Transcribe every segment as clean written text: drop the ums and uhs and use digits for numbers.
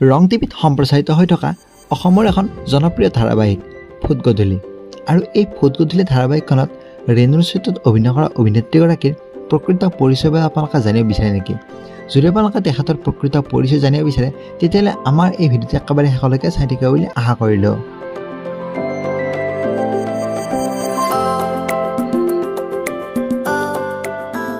ৰং টিভিত সম্প্ৰচাৰিত হৈ থকা অসমৰ এখন জনপ্ৰিয় ধাৰাবাহিক ফুট গধূলি। আৰু এই ফুট গধূলি ধাৰাবাহিকখনত ৰেণুৰ চৰিত্ৰত অভিনয় কৰা অভিনেত্ৰীগৰাকীৰ প্ৰকৃত পৰিচয় বা আপোনালোকে জানিব বিচাৰে নেকি? যদি আপোনালোকে তেখেতৰ প্ৰকৃত পৰিচয় জানিব বিচাৰে তেতিয়াহ'লে আমাৰ এই ভিডিঅ'টো একেবাৰে শেষলৈকে চাই থাকিব বুলি আশা কৰিলোঁ।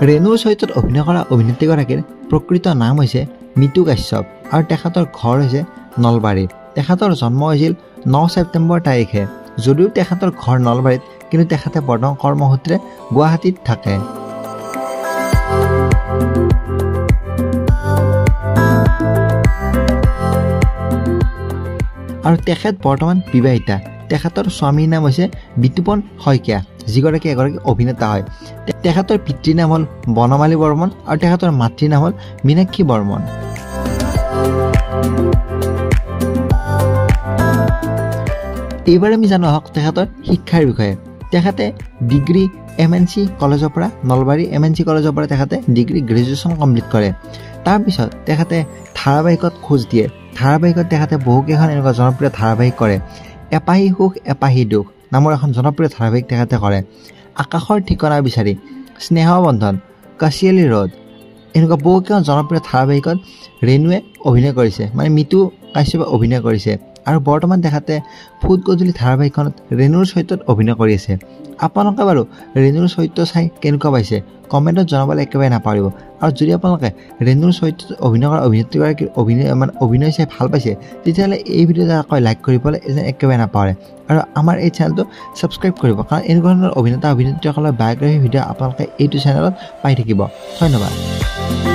ৰেণুৰ চৰিত্ৰত অভিনয় কৰা অভিনেত্ৰীগৰাকীৰ প্ৰকৃত নাম হৈছে মিতু কাশ্যপ আৰু তেখেতৰ ঘৰ হৈছে নলবাৰীত। তেখেতৰ জন্ম হৈছিল 9 ছেপ্টেম্বৰ তাৰিখে। যদিও তেখেতৰ ঘৰ নলবাৰীত, কিন্তু তেখেতে বৰ্তমান কৰ্মসূত্ৰে গুৱাহাটীত থাকে। আৰু তেখেত বৰ্তমান বিবাহিতা। তেখেতৰ স্বামীৰ নাম হৈছে বিতুপন শইকীয়া, যিগৰাকী এগৰাকী অভিনেতা হয়। তেখেতৰ পিতৃৰ নাম হ'ল বনমালী বৰ্মন আৰু তেখেতৰ মাতৃৰ নাম হ'ল মীনাক্ষী বৰ্মন। এইবাৰ আমি জানো আহক তেখেতৰ শিক্ষাৰ বিষয়ে। তেখেতে ডিগ্ৰী এম এন চি কলেজৰ পৰা, নলবাৰী এম এন চি কলেজৰ পৰা তেখেতে ডিগ্ৰী গ্ৰেজুৱেশ্যন কমপ্লিট কৰে। তাৰপিছত তেখেতে ধাৰাবাহিকত খোজ দিয়ে। ধাৰাবাহিকত তেখেতে বহুকেইখন এনেকুৱা জনপ্ৰিয় ধাৰাবাহিক কৰে। এপাহি সুখ এপাহি দুখ নামৰ এখন জনপ্ৰিয় ধাৰাবাহিক তেখেতে কৰে। আকাশৰ ঠিকনা বিচাৰি, স্নেহ বন্ধন, কাচিয়ালি ৰ'দ, এনেকুৱা বহুকেইখন জনপ্ৰিয় ধাৰাবাহিকত ৰেণুৱে অভিনয় কৰিছে, মানে মিতু কাশ্যপে অভিনয় কৰিছে। আৰু বৰ্তমান তেখেতে ফুট গধূলি ধাৰাবাহিকখনত ৰেণুৰ চৰিত্ৰত অভিনয় কৰি আছে। আপোনালোকে বাৰু ৰেণুৰ চৰিত্ৰ চাই কেনেকুৱা পাইছে কমেণ্টত জনাবলৈ একেবাৰে নাপাহৰিব। আৰু যদি আপোনালোকে ৰেণুৰ চৰিত্ৰত অভিনয় কৰা অভিনেত্ৰীগৰাকীৰ অভিনয় চাই ভাল পাইছে তেতিয়াহ'লে এই ভিডিঅ'টো আকৌ লাইক কৰিবলৈ একেবাৰে নাপাহৰে। আৰু আমাৰ এই চেনেলটো ছাবস্ক্ৰাইব কৰিব, কাৰণ এনেকুৱা ধৰণৰ অভিনেতা অভিনেত্ৰীসকলৰ বায়'গ্ৰাফী ভিডিঅ' আপোনালোকে এইটো চেনেলত পাই থাকিব। ধন্যবাদ।